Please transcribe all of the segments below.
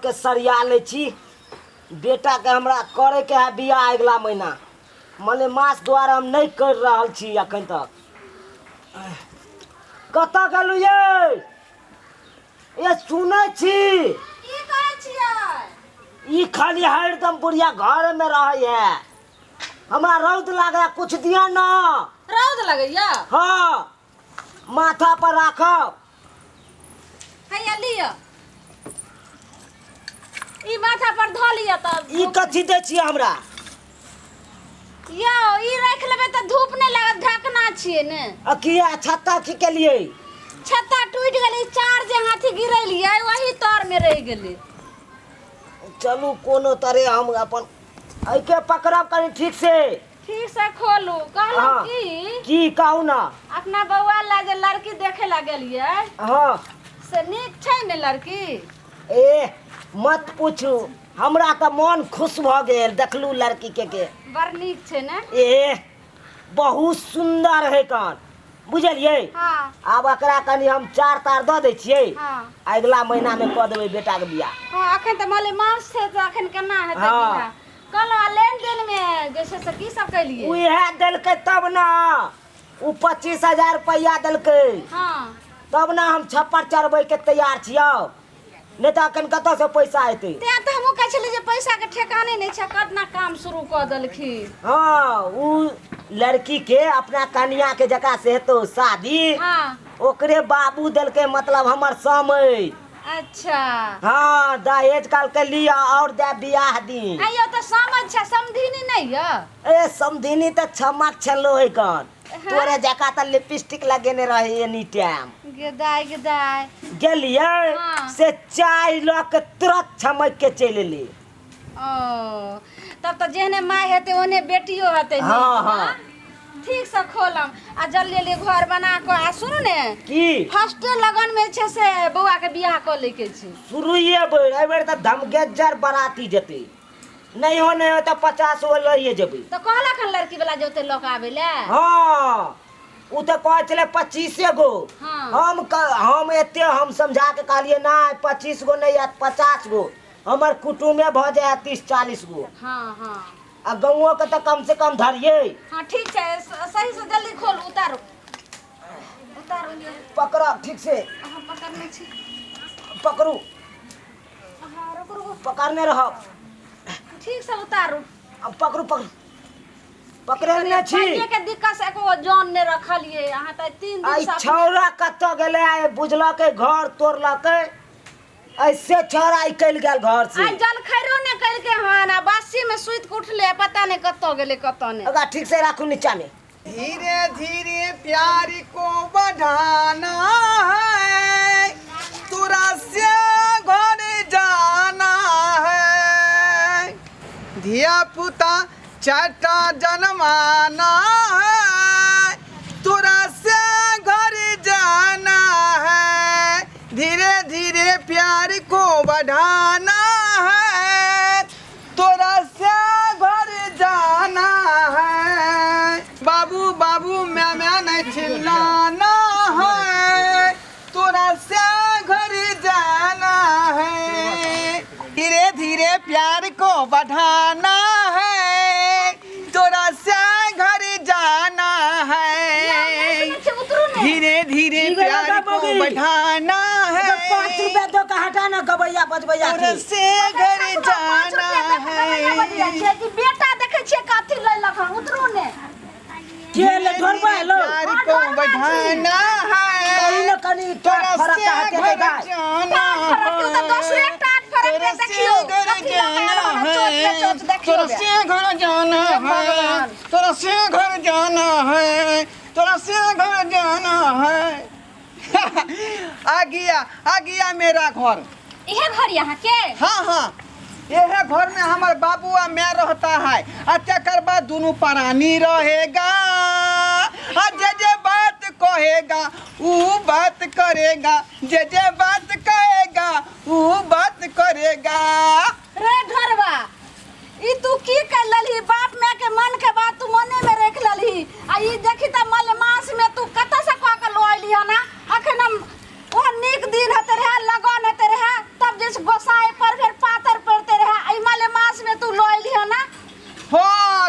सबके सरिया लै छी। बेटाके हमरा करैके है बियाह अगिला महीना, मने मास दुआरे हम नहि करि रहल छी एखन तक। कतऽ गेलहुँ ये? ए सुनै छी? की कहै छियै? ई खाली हरदम बुढ़िया घरमे रहै है। हमरा रौद लागै, कुछ दिअ न। रौद लगैया? हाँ, माथा पर राखब। हैया लिअ, ई माथा पर धऽ लिअ तब। ई कथी दै छियै हमरा? यौ, ई राखि लेबै तऽ धूप नहि लागत, ढकना छियै ने। आ किया छत्ता की केलियै? छत्ता टूटि गेलै, चार जे हाथी गिरेलियै वही तर में रहि गेलै। चलू, कोनो तरहे हम अपन एहिके पकड़ब कनि ठीक से। ठीक से खोलू कहलहुँ। हाँ। की? की कहू ना। अपना बौआ ला जे लड़की देखे ला गेलियै से नीक छै ने लड़की? ए मत पूछू, हमरा तऽ मन खुश भऽ गेल देखलू लड़की के। बड़ नीक छै ने? ए बहुत सुन्दर है कान, बुझलियै? हाँ। आब एकरा कनि हम चार तार दऽ दै छियै। अगिला महीनामे कऽ देबै बेटाके बियाह। हाँ, अखन तऽ मले मास छै, तऽ अखन केना हेतै? हाँ। बियाह कहलहुँ, आ लेन देन मे जे छै से की सब केलियै? उएह देलकै तब ने, ओ 25,000 रुपैआ देलकै। तब ने हम छप्पर चढ़बैके तैयार छियौ, नहि तऽ अखन कतऽसँ पैसा एतै? तें तऽ हमहूँ कहै छलियै जे पैसा के ठेकाने नहि छै, कतना काम शुरू कऽ देलखिन। हाँ, उ लड़की के अपना कनिया के जका से हेतौ शादी। ओकरे बाबू देलकै, मतलब हमर समय। हाँ, दहेज कहलकै लिअ और दे बियाह दिन। आइयो तऽ समझ छै, समधिनी नहि यऽ? ए समधिनी तऽ छमक छलो है कन, तोरे जका तऽ लिपस्टिक लगेने रहे एनी टाइम। गेदाय गेदाय। गेलियै। से चाय लऽ के तुरंत छमक के चलि एली। ओ तब तऽ जेहने माय हेतै ओहने बेटियो हेतै नीक। हाँ। ने? ठीक से खोलम आ जल्दी जल्दी घर बना कऽ, आ सुनू ने। की? फर्स्टे लगन में छै से बौआ के बियाह कऽ लै के छै। शुरुए बेर, एहि बेर तऽ धमगेजर बराती जेतै, नहि हो नहि हो तऽ 50 गो लइए जेबै। तऽ कहलक हन लड़की वाला जे ओते लऽ कऽ आबै लए? हाँ, ओ तऽ कहै छलै 25 गो। हम एते हम समझा के कहलियै, नहि 25 गो नहि आयत, 50 गो, हमर कुटुमे भऽ जायत 30-40 गो। हाँ हाँ आ गाँवो के तऽ कम से कम धरियै। हाँ, ठीक छै, सही से जल्दी खोलू, उतारू उतारू। पकड़ब ठीक से। अहाँ पकड़ने छी। पकड़ू। हाँ, रुकू रुकू। पकड़ने रहब। ठीक से उतारू। अब पकड़ू, पकड़ू, पकड़ने छी। पाइये के दिक्कत से एको जान नहि रखलियै अहाँ तऽ 3 दिन आई से। छौड़ा कतऽ गेलै? आइ बुझलकै घर तोड़लकै, ऐसे छौड़ा निकलि गेल घर से। आइ जलखैरो नहि केलकै हन, आ बासी में सुति के उठले, पता नहि कतऽ गेलै कतऽ नहि। ओकरा ठीक से राखू नीचा में। धीरे धीरे प्यार को बढ़ाना है, तोरा से घर जाना है, धिया पुता चाटा जन्माना है, तोरा से घर जाना है, धीरे धीरे प्यार को बढ़ाना है, तोरा से घर जाना है, बाबू बाबू मैं मैं नहीं चिल्लाना है, तोरा से घर जाना है, धीरे धीरे प्यार को बढ़ाना है, तोरा से घर जाना है, उतरू ने। धीरे धीरे की भेलै प्यार को बाबूजी? बढ़ाना है। 5 रुपया दो के हटा ना गबैया बजबैया तोरा के। से घर जाना है। छै कि बेटा देखै छियै कथी लेलक हन, उतरू ने। के ले ढोरबा एलो? प्यार को बढ़ाना है, कहीं न कहीं तोरा फरक से हटे घर गाय। जाना टाट फरक के, ओ तऽ दोसरे टाट फरक तोरा के से देखियौ घर कथी लऽ कऽ जाना आयल हन, चोट पे है, चोट देखियौ तोरा बे। से घर जाना हे है, भगवान। तोरा से घर जाना है, तोरा से घर जाना है। आ गया, आ गया मेरा घर। इहे घर यहाँ के? हाँ हाँ, यह घर में हमार बाबू आ मैं रहता है, आ तकर बाद दोनों प्राणी रहेगा, आ जे जे बात कहेगा ऊ बात करेगा, जे जे बात कहेगा ऊ बात करेगा। रे ढोरबा, ई तू की कर लेलही? बाप माय के मन के बात तू मने में रख लेलही, आ ई देखी त मलमास में तू कतऽ से कऽ के लऽ अयली हन? अखन हम ओ नीक दिन हेतै रहे, लगन हेतै रहे, तब जे छै गोसाई पर फेर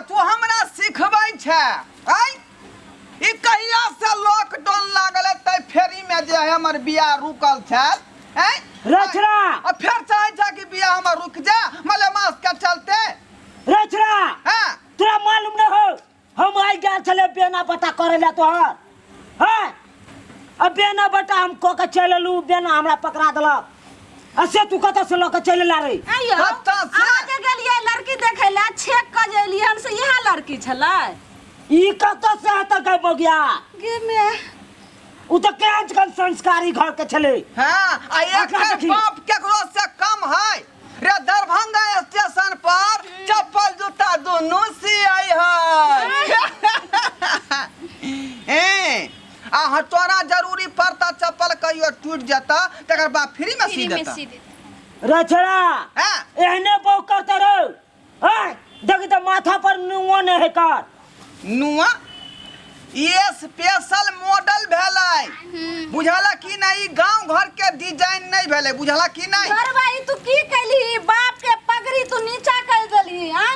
तू हमरा सिखबै छै आय ई कहिया से लॉकडाउन लागल है तै फेरी में जे है हमर बियाह रुकल छै आय रचना आ फेर चाहे छै कि बियाह हमर रुक जा मलेमास के चलते रचना हाँ तोरा मालूम न हो हम आई गेल छले बेना बटा करे ला तोहर हैं अब बेना बटा हम कऽ के चलि एलू बेना हमरा पकड़ा देलक आ से तू कतऽ से लऽ के चलि एला रे आइयो कतऽ से? अहाँ जे गेलियै लड़की देखै लए छेक कऽ जे एलियै हन से इएह लड़की छलै ई कतऽ से हेतै गै बगिया गे मे उ तऽ केहन कन संस्कारी घर के छलै हाँ आ अखन एकर देखी। बाप केकरो से कम है रे दरभंगा स्टेशन पर चप्पल जूता दुनू सियाई है ए आ हाँ तोरा जरूरी पड़ता चप्पल कहियो टूट जेता तकर बाद फ्री में सी फ्री में देता सी देता रछड़ा हाँ एहने बहु करते रहो हैं देखी तऽ माथा पर नुओ नहि है कर नुआ ये स्पेशल मॉडल भेलै बुझला कि नहीं गांव घर के डिजाइन नहीं भेलै बुझला कि नहीं घरवा ई तू की कैली बाप के पगड़ी तू नीचा कर देली हां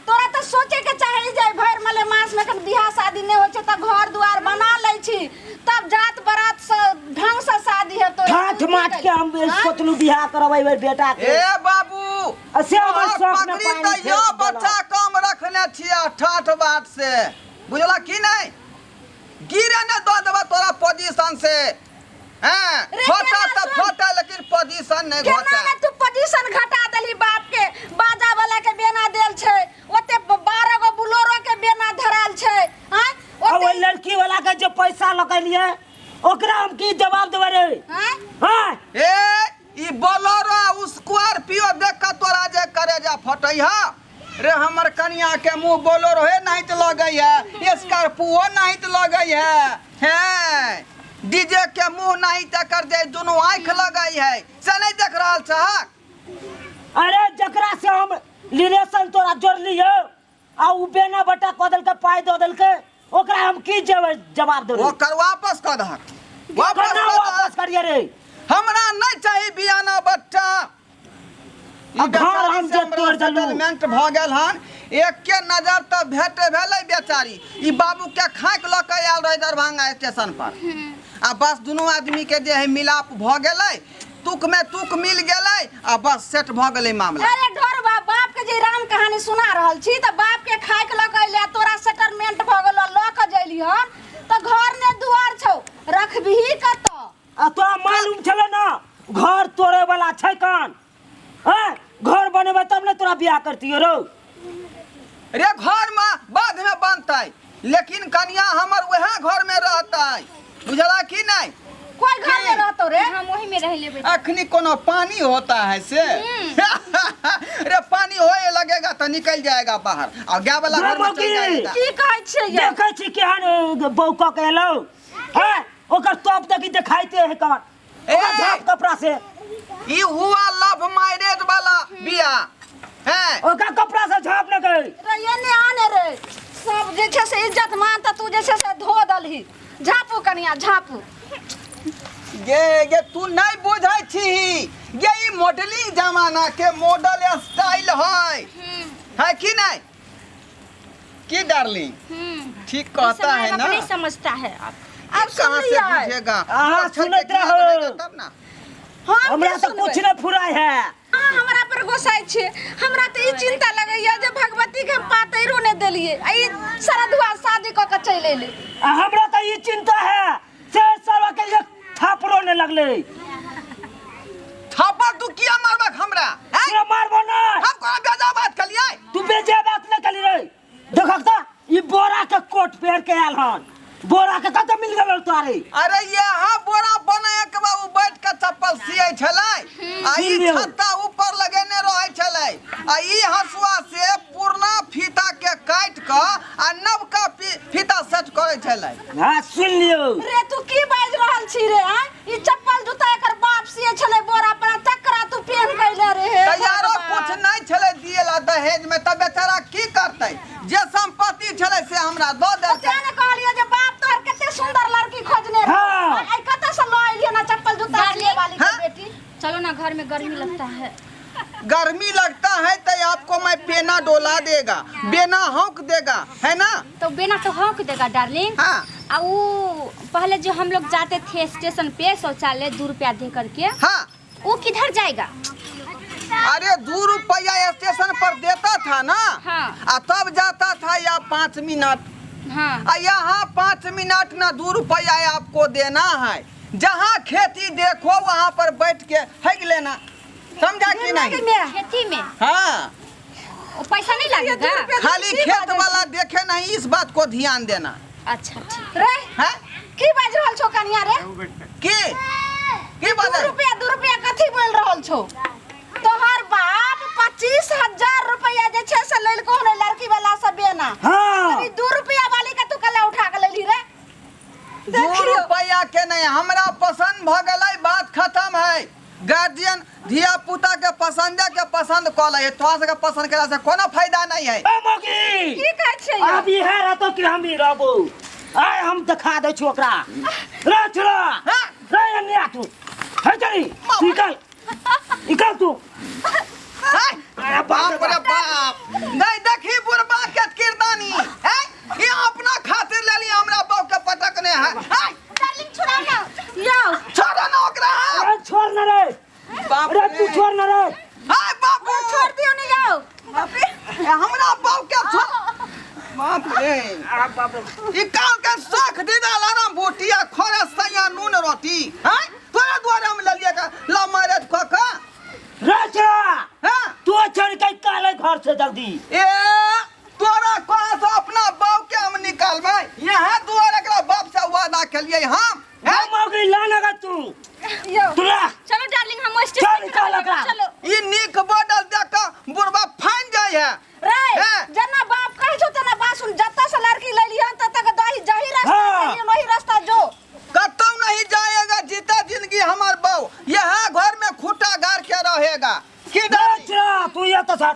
तोरा तऽ सोचे के चाही जे भरि मले मास में एखन बियाह शादी नहि होइ छै तऽ घर दुआर बना लै छी तब जात बरात से ढंग से शादी हेतौ ठाठ माठ के हम सोचलू बियाह करबै बेर बेटा के ए बाबू आ से हमर तोहर शौक में पगड़ी पानी तऽ फेर यो देलक। बच्चा कम रखने छियै ठाठ बाट से बुझला कि नहीं गिरे न दऽ देबा तोरा पोजीशन से हैं रे फटा केना तऽ सुन? फटा लेकिन पोजीशन नहीं केना घटे ने तू पोजीशन घटा देली बाप के बाजा वाला के बेना देल छै ओते 12 गो बुलोरो के बेना धराल छै हैं आ ओते ओहि लड़की वाला के जे पैसा लगेलियै ओकरा हम की जवाब देबै रे हैं हैं ए ई बोलेरो आ स्कॉर्पियो देख के तोरा जे करेजा फटै ह रे हमर कनिया के मुंह बोलेरो हे नाहित लगै है स्कॉर्पियो नाहित लगै है हे डीजे के मुंह नहीं तकर जे दुनू आंख लगै है से नहीं देख रहल छहक अरे जकरा से हम रिलेशन तोरा जोड़लियो आ उ बेना बटा कऽ देलकै पाइ दऽ देलकै ओकरा हम की जवाब देबै ओकर वापस कऽ दहक वापस केना कऽ दहक वापस करिए रे हमरा नहीं चाही बियाना बच्चा ई आ घर बेचारी हम से जे हमरा तोड़ि देलहुँ। सेटलमेंट भऽ गेल हन एके नजर तऽ भेट भेलै बेचारी ई बाबू के खाँक लऽ के आयल रहै दरभंगा स्टेशन पर आ बस दुनू आदमी के जे है मिलाप भऽ गेलै तुक में तुक मिल गेलै आ बस सेट भऽ गेलै मामला अरे ढोरबा बाप के जे राम कहानी सुना रहल छी तऽ बाप के खाय के लऽ के अइले आ तोरा सेटलमेंट भऽ गेलो लऽ के जैली हन तऽ घर ने दुआर छौ रखबिही कतऽ आ तोरा मालूम छलै ना घर तोड़े वाला छै कौन हैं घर बनेबै तब ने तोरा बियाह करतियो रौ रे घर में बाद में बनतै लेकिन कनिया हमर वएह घर में रहतै बुझला कि नहीं कोई घर में रहतो रे हम वही में रह लेबै अखनी कोनो पानी होता है से रे पानी होए लगेगा तो निकल जाएगा बाहर और गाय वाला घर में चल जाएगा की कहै छियै ये? देखै छी केहन बहू कऽ के एलौ हैं ओकर तोप देखी देखाइते है कौन ओकर ए! झाप कपड़ा से ई हुआ लव मैरिज वाला बियाह हैं ओकर कपड़ा से झाप न गई रे एने आने रे सब जे छै से इज्जत मान तऽ तू जे छै से धो दलही झापू कनिया झापू गे गे तू नहीं बुझै छी गे ई मॉडलिंग जमाना के मॉडल स्टाइल है है कि नहीं की डार्लिंग ठीक कहता समय है बाप ना नहीं समझता है आप आब कहाँ से सुनलियै बुझेगा अहाँ अच्छा सुनैत के ज्ञान रहू। रहेगा तब ना हम हमरा की तऽ सुनबै? कुछ नहि फुराय है अहाँ हमरा पर गोसाइ छियै हमरा तऽ ई चिंता लगैया जे भगवती के हम पातैरो नहि देलियै आ ई सरधुआ शादी कऽ के चलि एलै आ हमरा तऽ ई चिंता है से साला के एक थापड़ो नहि लगलै थप्पड़ तू किया मारबक हमरा हैं? तोरा मारबो नहि हम कोना बेजा बात कलियै तू बेजे बात नहि कली रे देखक तऽ ई बोरा के कोट पहिर के आयल हन बोरा के कतऽ मिल गेल तोरे अरे यहाँ बोरा बनाए के बाबू बैठ के चप्पल सियै छलै आ ई सिलियौ। छत्ता ऊपर लगेने रहै छलै आ ई हंसुआ से पुरना फीता के काटि कऽ आ नवका फीता सेट करै छलै हाँ सुन लियौ रे तू की बाजि रहल छी रे आँय ई चप्पल जूता एकर बाप सिए छलै बोरा पर तकरा तू पेन कैले रे हे तैयारो भगवान। कुछ नहीं छलै दिएला दहेज में तऽ बेचारा की करतै जे संपत्ति छलै से हमरा दऽ देलकै तें ने कहलियो जे बाप तोहर कते सुंदर लड़की खोजने रहौ। हाँ। आ आइ कतऽ से लऽ एलियै ना चप्पल जूता सिए वाली के हाँ। बेटी चलो ना घर में गर्मी लगता है गर्मी लगता है तो आपको मैं पेना डोला देगा, बेना हौक देगा, है ना? तो बिना तो हौक देगा डार्लिंग। हाँ। आ वो पहले जो हम लोग जाते थे स्टेशन पे शौचालय 2 रुपया दे करके, हाँ, वो किधर जाएगा? अरे 2 रुपया स्टेशन पर देता था ना। हाँ। आ तब जाता था या 5 मिनट। हाँ। आ यहाँ 5 मिनट ना 2 रुपया आपको देना है। जहाँ खेती देखो वहाँ पर बैठ के हग लेना, समझा कि नहीं? खेती में? हाँ। वो पैसा नहीं लगेगा? खाली खेत वाला देखे नहीं, इस बात को ध्यान देना। अच्छा ठीक रे। हैं? की बाज रहल छो कनिया रे? की की बाजै? 2 रुपया 2 रुपया कथी बोल रहल छो? तोहर बाप 25,000 रुपया जे छै से लेल को लड़की वाला से बेना। हाँ। अभी 2 रुपया वाली के तू कला उठा के लेली रे? 2 रुपया के नहीं, हमरा पसंद भ गेलै, बात खत्म है। गार्जियन धिया पुता के पसंद के पसंद क ले, तोरा सबके पसंद केला से कोनो फायदा नहीं है। ए मौगी! की कहै छै? अब इहे रहतो कि हम ही रहबो। आय हम देखा दै छी ओकरा। रे छोरा। हाँ? रे अन्या तू। हे चली, निकल। निकल तू। अरे बाप रे बाप। नहीं देखी बुढ़बा के किरदानी, हैं? ये अपना खातिर लेली हमरा बाप के पटकने है। हैं? डार्लिंग छोड़ा ना। यौ। छोड़ा ना ओकरा। अरे छोड़ ना रे। बाप अरे तू छोड़ ना रे। हाय बापू। छोड़ दियो ने जाओ। हमरा बाप के छोड़। बाप रे। अरे बाप रे। ई काल के शौक दे डाला ना बोटिया खोरा सैया नून रोटी, हैं? तोरा दुआरे हम ललिए का लव मैरिज क क। रे छोड़ा। हां। तू छोड़ के काले घर से जल्दी। ए तोरा कहाँ से अपना बाप के हम निकालबै? यहाँ दुआरे एकरा बाप से वादा केलिए हम। हैं? हम मौगी लाना गा तू। यौ। तू ला। चलो डार्लिंग हम स्टेशन चल निकाल ओकरा। चलो। ई नीक बॉडल देख के बुढ़बा फाइन जाय है। रे, हैं? जना बाप कहै छौ तना बात सुन, जतऽ से लड़की ले लिहन ततऽ के दही जही रास्ता हाँ। से वही रास्ता जो। कतौ नहीं जाएगा जीता जिंदगी हमार बहू, यहाँ घर में खूटा गाड़ के रहेगा। की रे छोड़ा, तू ये तो साथ।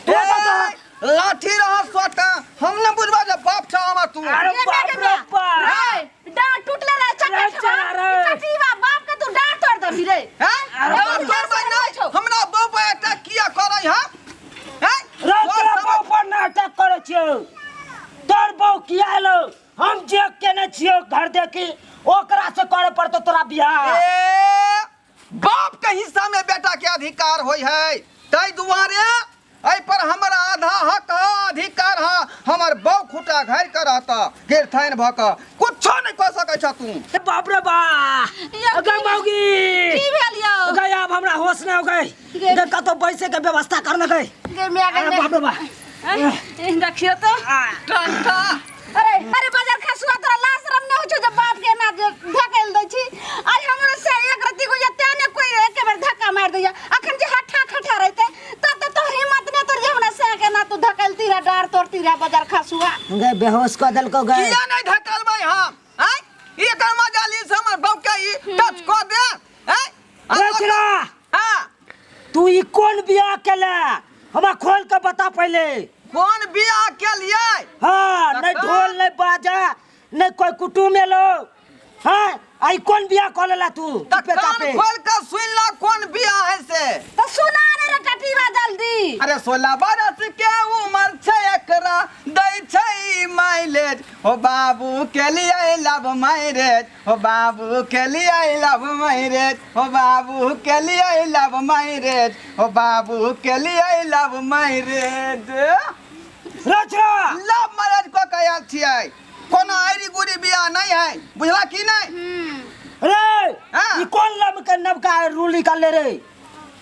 तू ये तो साथ। ए, लाठी रहा सोटा, हम ने बुझबा जे बाप छौ हमर तू। अरे बाप रे बाप। रे, डांट टूटले रे, रे, चकट चला रे। चटीवा बाप के तू डांट तोड़ दबी रे। हैं? अरे डांट बाप तोड़बै नहीं, हमरा बहू पर अटैक किया करै है? हैं? रे, तोर तोरा सब- बहू पर ना अटैक करै छियौ। तोर बहू किया एलौ? हम जे केने छियौ घर देखी, ओकरा से करे पड़तौ तोरा बियाह। ए, बाप के हिस्सा में बेटा के अधिकार होय है, ताहि दुआरे एहि पर हमर आधा हक है, अधिकार है। हमर बहू खूटा घर के रहता, गिरथाइन भ के कुछो नहीं कह सकै छ तू। ए बाप रे बा। यौ, अगे मौगी। की भेल यौ? गई अब हमरा होश नहीं हो गई। गे- कतौ बैसे के व्यवस्था कर न गई। गे मिया गे अरे बाप रे बा। हैं? देखियो तो। ठंडा। अरे अरे बाजार खसुआ तोरा लाज शरम नहीं होइ छौ जे बाप के ना धकेल दै छी? आइ हमरो से एक रत्ती को जते ने कोई एक बेर धक्का मार दैया। अखन जे हट्ठा खट्ठा रहते तब त तोहर हिम्मत ने तोर जे हमरा से के ना तू धकेलती रह, डार तोड़ती रह बाजार खसुआ। गए बेहोश कर देलको गए। किया नहीं धकेलबै हम? हैं? एकर मजा ली से हमर बाप के ई टच क दे। हैं? रे छोड़ा। हां। तू ई कोन बियाह केले? हमरा खोल के बता पहले। कोन बियाह केलिए? हाँ, नहीं तखन? ढोल नहीं बाजा, नहीं कोई कुटुम्ब एलो। हाँ, आई कोन बियाह कऽ लेला तू? त चुपे कान चापे। खोल के सुन ला कोन बियाह है से। त सुना रे रे कटीवा जल्दी। अरे 16 बरस के उम्र छै एकरा, दै छै माइलेज। हो बाबू के लिए लव मैरिज, हो बाबू के लिए लव मैरिज, हो बाबू के लिए लव मैरिज, हो बाबू के लिए लव मैरिज। रचना। लव मैरिज को कयल छियै, कोनो आइरी गुरी बियाह नहीं है, बुझला की नहीं? रे, हाँ। ई कोन लव के नवका रूल निकालले रे?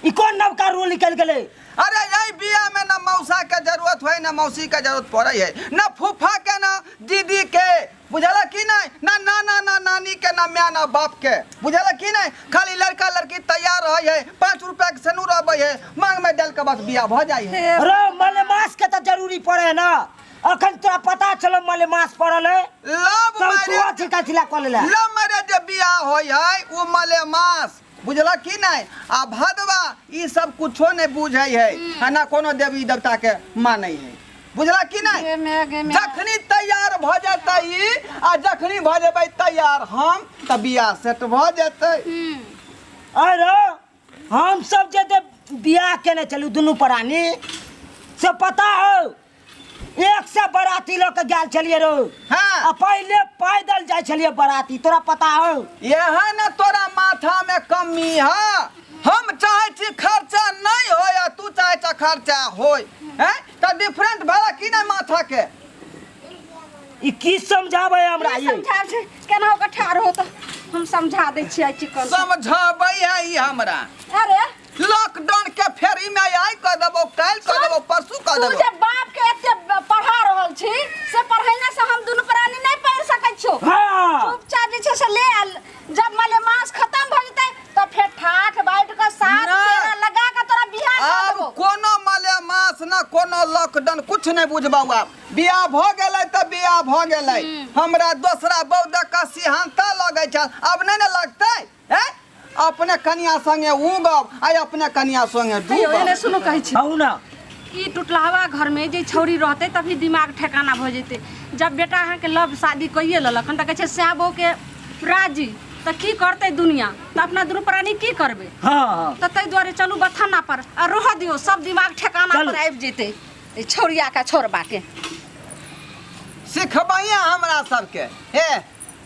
ई कोन नवका रूल निकल गेलै? अरे यही बियाह में ना मौसा के जरूरत होय, ना मौसी के जरूरत पड़े है, ना फूफा के, ना दीदी के, बुझला की नहीं? ना नाना ना नानी के, ना माय ना बाप के, बुझला की नहीं? खाली लड़का लड़की तैयार रहे है, 5 रुपया के सेनूर अबै है, मांग में डाल के बस बियाह भ जाय है। अरे मलेमास के तो जरूरी पड़े है ना, अखन तोरा पता चलो मलेमास पड़ल है। लव तब तू मैरिज अथी कथी ला कऽ लेला? लव मैरिज जे बियाह होय है उ मलेमास, बुझला की नहीं? आ भदवा ई सब कुछो नहीं बुझै है, आ ना कोनो देवी देवता के मानै है, बुझला की नहीं? गे मे गे मे। जखनी तैयार भ जेतै ई, आ जखनी भ जेबै तैयार हम, त बियाह सेट भ जेतै। अरे हम सब जे बियाह केने छलू दुनू प्राणी से पता हो एक से बराती लऽ के गेल छलियै रो। हाँ। आ पहिले पैदल जाइ छलियै बराती, तोरा पता हो? यह न तोरा माथा में कमी है। हम चाहे छी खर्चा नहीं होय आ तू चाहे छ खर्चा होय, हैं? त डिफरेंट भला की नहीं माथा के? ई की समझाबै हमरा की ये? समझाबै छै? केना होके ठाढ़ हो तऽ हम समझा दै छियै चिकन से। समझाबै है ई हमरा। अरे लॉकडाउन के फेरी में आइ कह देबो, काल्हि कह देबो, परसू कह तू देबो। जे बाप के एते पढ़ा रहल छी से पढ़ैला से हम दुनू प्राणी नहीं पढ़ सकै छियो। हाँ। चुपचाप जे छै से ले आयल, जब मले मास खत्म भऽ जेतै तऽ फेर ठाठ बाटि कऽ सात नहि। फेरा लगा कऽ तोरा बियाह कऽ आब देबो। कोनो मले मास न कोनो लॉकडाउन कुछ नहीं बुझबौ। आब बियाह भऽ गेलै तऽ बियाह भऽ गेलै। हमरा दोसरा बहू देख कऽ सिहानता लगै छल, आब नहि ने लगतै। हैं? अपने कनिया संगे उगब आ अपने कनिया संगे हेयौ, डूबब। एने सुनू कहै छी। कहू ना। ई टुटलहवा घर में जे छौड़ी रहतै तभी दिमाग ठेकाना भऽ जेतै। जब बेटा अहाँके लव शादी कइए लेलक हन तऽ कहै छै सएह बहूके राजी, तऽ की करतै दुनिया? तऽ अपना दुनू प्राणी की करबै? हाँ, हाँ। तऽ ताहि दुआरे चलू बथाना पर आ रहऽ दियौ, सब दिमाग ठेकाना चलू। पर आबि जेतै ई छौड़िया के छोड़बा के। सिखबैया हमरा सबके। हे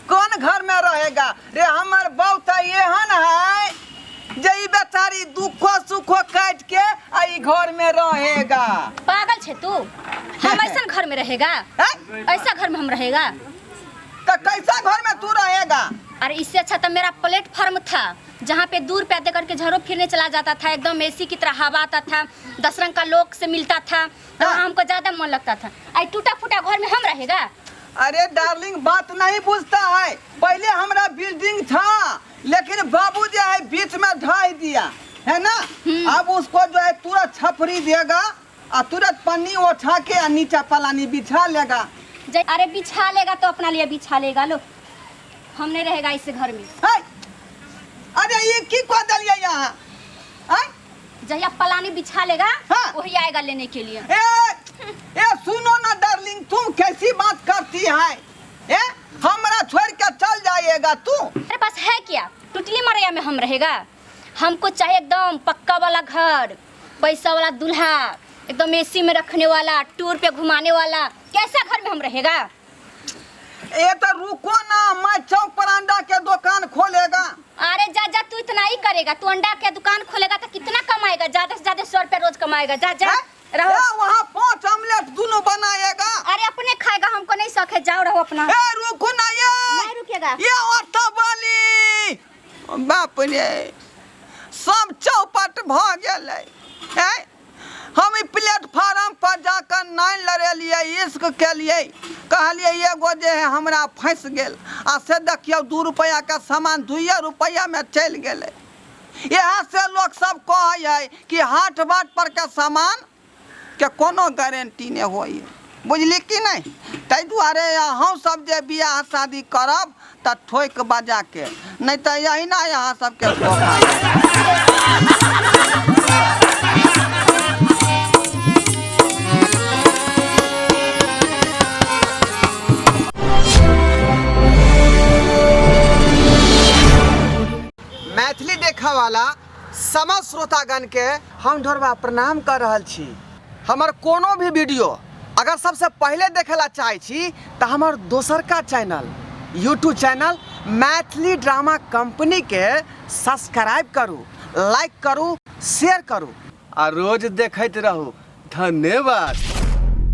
कौन घर में रहेगा रे? हमर बहू तऽ एहन है जे ई बेचारी दुखो सुखो काट के आ ई घर में रहेगा। पागल छे तू, हम ऐसा घर में रहेगा? हैं? ऐसा घर में हम रहेगा? तो कैसा घर में तू रहेगा? अरे इससे अच्छा तो मेरा प्लेटफॉर्म था जहाँ पे 2 रुपया दे करके झरो फिरने चला जाता था, एकदम एसी की तरह हवा आता था, 10 रंग का लोग से मिलता था, तो हाँ। वहाँ हमको ज्यादा मन लगता था। आई टूटा फूटा घर में हम रहेगा? अरे डार्लिंग बात नहीं बुझता है, पहले हमारा बिल्डिंग था लेकिन बाबू जो है बीच में ढाई दिया है ना, अब उसको जो है तुरंत छपरी देगा और तुरंत पन्नी उठा के और नीचा पलानी बिछा लेगा। अरे बिछा लेगा तो अपना लिए बिछा लेगा, लो हम नहीं रहेगा इस घर में। है? अरे ये की कह दिलिए यहाँ? है? जहिया पलानी बिछा लेगा, हाँ। वही आएगा लेने के लिए। ए, ए सुनो ना डार्लिंग, तुम कैसी बात करती है? ए हमरा छोड़ के चल जाएगा तू? मेरे पास है क्या? टुटली मरैया में हम रहेगा? हमको चाहिए एकदम पक्का वाला घर, पैसा वाला दूल्हा, एकदम एसी में रखने वाला, टूर पे घुमाने वाला, कैसा घर में हम रहेगा? ए तो रुको ना, मैं चौक पर अंडा के दुकान खोलेगा। अरे जा जा, तू इतना ही करेगा, तू अंडा के दुकान खोलेगा तो कितना कमाएगा? ज्यादा से ज्यादा 100 रुपया रोज कमाएगा। जा जा हैं? रहो। ए, वहाँ 5 ऑमलेट दोनों बनाएगा। अरे अपने खाएगा, हमको नहीं शौक है, जाओ रहो अपना। ए रुको ना, ये नहीं रुकेगा। ये ऑटो वाली, बाप रे सब चौपट भ गेलै। हैं? हम ई प्लेटफार्म पर जाकर नाइन लड़ेलियै, इश्क केलियै, कहलियै एगो जे है हमरा फँसि गेल आ से देखियौ 2 रुपैआ के सामान 2 रुपैआ में चलि गेलै। इएह से लोक सब कहै है कि हाट बाट पर के सामान के कोनो गारंटी नहि होइ है, बुझली कि नहि? ताहि दुआरे अहूँ सब जे बियाह शादी करब तऽ ठोकि बजा के, नहि तऽ एहिना अहाँ सबके धोखा। मैथिली देखऽ वाला समस्त श्रोतागण के हम ढोरबा प्रणाम कर रहल छी। हमर कोनो भी वीडियो अगर सबसे पहले देखे ला चाहे छी तो हमर दोसरका channel YouTube channel Maithili drama company के सब्सक्राइब करू, लाइक करू, शेयर करू आ रोज देखैत रहू। धन्यवाद।